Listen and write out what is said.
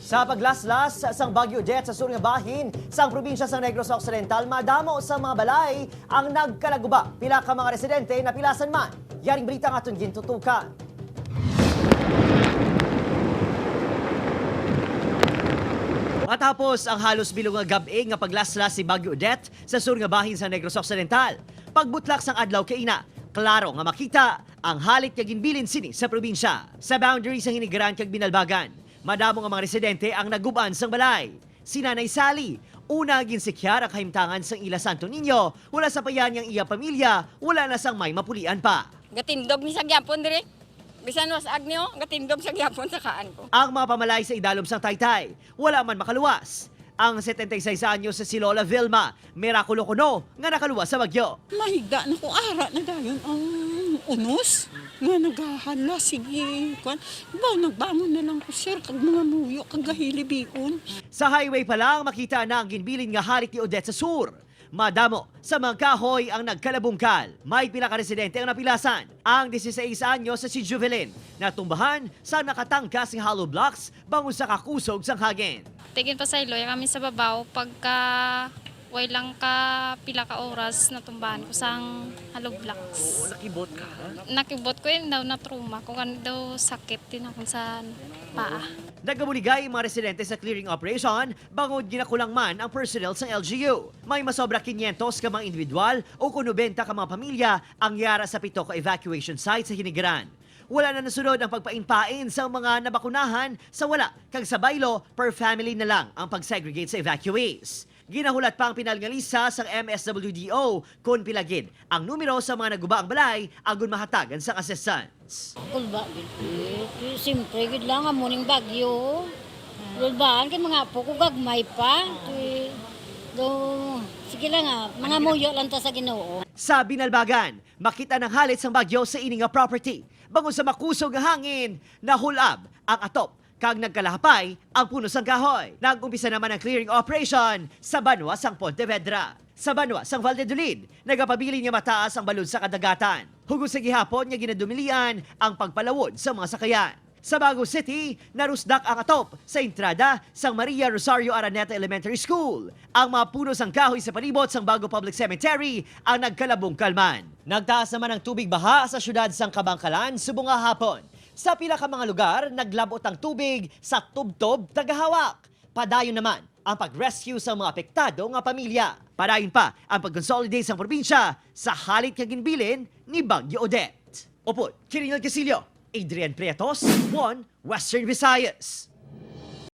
Sa paglaslas sang Bagyo Odette sa sur nga bahin sang probinsya sang Negros Occidental, madamo sa mga balay ang nagkalaguba. Pila ka mga residente napilasan man. Yaring balita nga aton gintutukan. Matapos ang halos bilog nga gabi nga paglaslas si Bagyo Odette sa sur nga bahin sa Negros Occidental, pagbutlak sang adlaw kay ina, klaro nga makita ang halit nga ginbilin sini sa probinsya. Sa boundary sang Hinigaran kag Binalbagan, madamo nga mga residente ang naguban sang balay. Si Nanay Sally, una ginsikyar ang kahimtangan sang ila Santo Niño, wala sa payan niyang iya pamilya, wala na sang may mapulian pa. Gatindog mi sa gyapon dire. Bisan was agnyo, gatindog sa gyapon sa kaan ko. Ang mga pamalay sa idalom sang Taytay, wala man makaluwas. Ang 76 anyo sa si Lola Vilma, mirakulo kuno nga nakaluwas sa bagyo. Mahigda na ko ara na dayon ang unos nga naghahala sige kwan ba nagbangon na lang ko, sir, kag mga muyo kag gahilibion. Sa highway pa lang makita na ang ginbilin nga harit ni Odette sa sur. Madamo sa mga kahoy ang nagkalabungkal. May pila ka residente ang napilasan. Ang 16 anyo sa si Juvelin, natumbahan sa nakatangkas ng hollow blocks bangon sa kakusog sang hagin. Tigin pa sa iloy kami sa babaw pagka way lang ka pila ka oras natumbahan ko sang hollow blocks. Nakibot ka? Nakibot ko yun daw na trauma ko kan daw sakit din ako sa paa. Nagabuligay ang mga residente sa clearing operation bangod ginakulang man ang personnel sa LGU. May masobra 500 ka mga individual o kung 90 ka mga pamilya ang yara sa pito ka evacuation site sa Hinigaran. Wala na nasunod ang pagpainpain sa mga nabakunahan sa wala kag sa baylo per family na lang ang pag-segregate sa evacuees. Ginahulat pa ang pinalngalisa sa MSWDO kung pilagin ang numero sa mga naguba ang balay agon mahatagan sa assistance. Kulba gid. Eh, siyempre gid lang amo ning bagyo. Kulbaan kay mga apo ko gagmay pa. Tuy, do sige lang ah, mga muyo lang ta sa Ginoo. Sa Binalbagan, makita ng halit sang bagyo sa ini nga property. Bangon sa makusog nga hangin, nahulab ang atop kag nagkalahapay ang puno sang kahoy. Nag-umpisa naman ang clearing operation sa banwa sang Pontevedra. Sa banwa sang Valladolid, nagapabili nga mataas ang balon sa kadagatan. Hugos sa gihapon nga ginadumilian ang pagpalawod sa mga sakayan. Sa Bago City, narusdak ang atop sa entrada sang Maria Rosario Araneta Elementary School. Ang mga puno sang kahoy sa palibot sang Bago Public Cemetery ang nagkalabong kalman. Nagtaas naman ang tubig baha sa syudad sang Kabangkalan subong nga hapon. Sa pila ka mga lugar, naglabot ang tubig sa tubtob tagahawak. Padayon naman ang pag-rescue sa mga apektado nga pamilya. Padayon pa ang pag-consolidate sa probinsya sa halit nga ginbilin ni Bagyo Odette. Opo, Kirinel Casillo, Adrian Prietos, 1 Western Visayas.